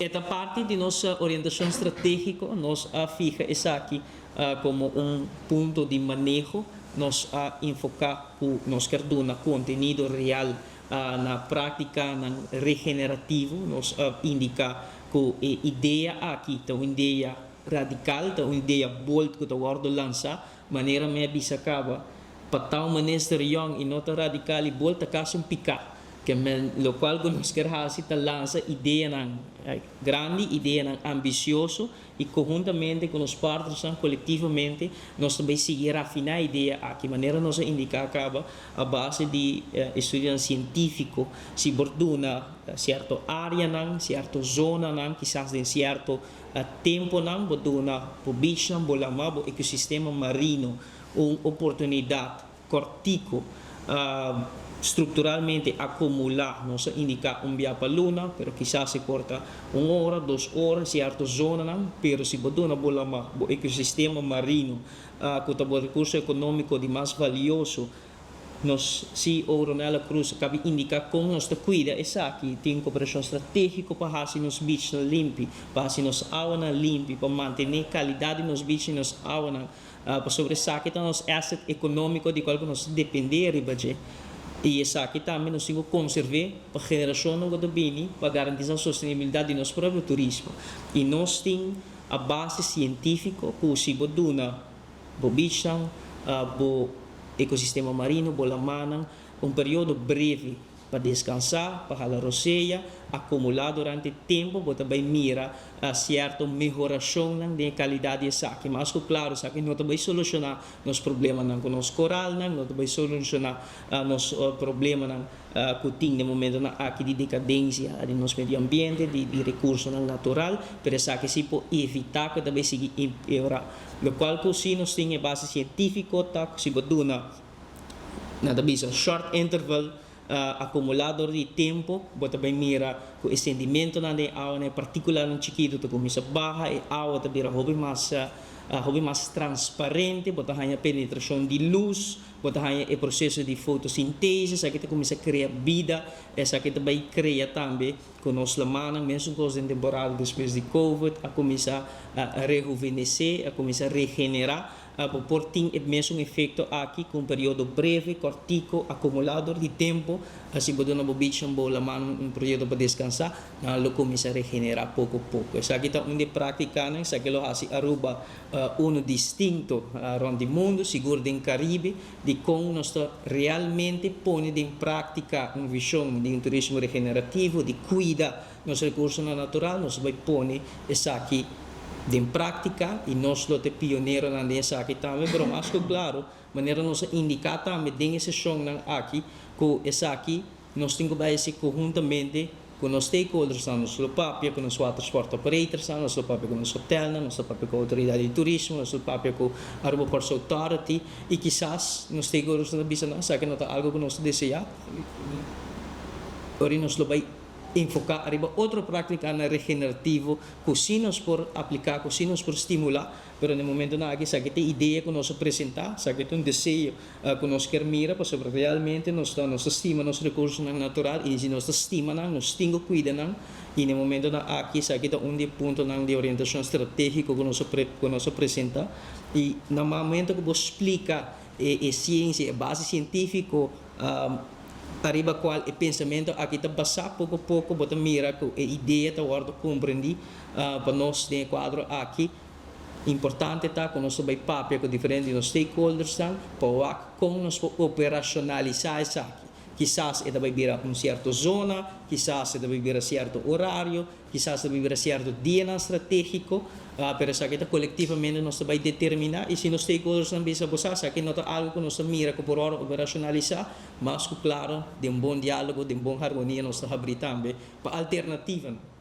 E ta parti di nos orientacion strategico. Nos a fiha esaki como un punto di maneho. Nos a enfoca cu nos kier duna contenido real na practicanan regenerativo. Nos a indica cu e idea aki ta un idea radical, ta un idea bold cu ta wordo lansa. Manera mi a bisa caba, pa ta un minister young y no ta radical y bold ta casi un pica. Ke men locual cu nos kier haci ta lansa ideanan grandi, ideanan ambicioso y conhuntamente cu nos partnersnan, colectivamente, nos ta bay sigui rafina e idea aki. Manera nos a indica caba, a base di estudionan cientifico, si por duna cierto areanan, cierto zonanan, kisas den cierto temponan, bo duna bo beachnan, bo lama, bo ecosistema marino un oportunidad cortico, structuralmente acumula. Nos a indica un bia pa luna, pero kisas se corta un ora, 2 ora, cierto zonanan, pero si bo duna bo lama, bo ecosistema marino, cu ta bo recurso economico di mas valioso. Nos CEO Ronella Cruz a caba di indica con nos ta cuida esaki. Tin cooperacion strategico pa haci nos beach limpi, pa haci nos awa limpi, pa mantene calidad di nos beach y nos awa, pasobra esaki ta nos asset economico di cual nos ta depende riba dje. Y esaki tambe nos tin cu conserva pa generacion cu ta bini, pa garantisa sostenibilidad di nos propio turismo. Y nos tin a base cientifico cu si bo duna bo beach, bo ecosistema marino, bo lamanan, un periodo breve pa descansa, pa hala rosea, acumula durante tempo, bo ta bay mira cierto mehoracion di calidad di esaki. Mas cu claro, esaki no ta bay soluciona nos problemanan cu nos coralnan, no ta bay soluciona nos problemanan cu tin na momento aki di decadencia di nos medio ambiente, di recursonan natural, pero esaki si por evita cu tambe sigui empeora. Locual cu si nos tin base cientifico, ta si bo duna nan ta bisa short interval, acumula door di tempo, bo ta bay mira cu e sedimentonan di awa, e particulanan chikito ta cuminsa baha, e awa ta bira hopi mas transparente, bo ta haya penetracion di luz, bo ta haya e proceso di fotosintese, esaki ta cuminsa crea bida, esaki ta bay crea tambe cu nos lamanan, mesun cos den temporada despues di COVID, a cuminsa rejuvenece, a cuminsa regenera, por tin e mesun efecto aki cu un periodo breve, cortico, acumula door di tempo, asina bo duna bo beach, bo laman un periodo pa descansa, nan lo cuminsa regenera poco poco. Esaki ta un di practicanan, esaki lo haci Aruba uno distinto rond di mundo, sigur den Caribe, di con nos realmente pone den practica un vision di un turismo regenerativo, di cuida nos recursonan natural. Nos ta bay pone esaki den practica y nos lo ta pioneronan den esaki tambe, pero mas cu claro, manera nos a indica tambe den e sesionnan aki, cu esaki nos tin cu bay conhuntamente cu nos stakeholders, nos lo papia cu nos water sport operators, nos lo papia cu nos hotel, nos lo papia cu autoridad di turismo, nos lo papia cu Aruba Ports Authority y kisas nos stakeholders ta bisa: "No, esaki no ta algo cu nos ta desea." Ora nos lo bay enfoca ariba otro practicanan regenerativo cu si nos por aplica, cu si nos por stimula, pero na momentonan aki esaki ta e idea cu nos a presenta, esaki ta un deseo cu nos kier mira, pasobra realmente nos ta stima nos recursonan natural y si nos ta stima nan, nos tin cu cuida nan. Y na momentonan aki esaki ta un di e puntonan di orientacion strategico cu nos a presenta. Y na momento cu bo splica e ciencia, e base cientifico ariba cual e pensamento aki ta basa, poco poco bo ta mira cu e idea ta wordo comprendi. Pa nos den cuadro aki importante ta cu nos bay papia cu diferente nos stakeholders pa wak con nos por operacionalisa esaki. Kisas e ta bay bira un cierto zona, kisas e ta bay bira cierto horario, kisas e ta bay bira cierto dia strategico, pero esaki ta colectivamente nos ta bay determina. Y si nos stakeholders nan bisa: "Bo sa, esaki no ta algo cu nos mira cu por ora operacionalisa", mas cu claro, den un bon dialogo, den bon harmonia, nos ta habri tambe pa alternativa.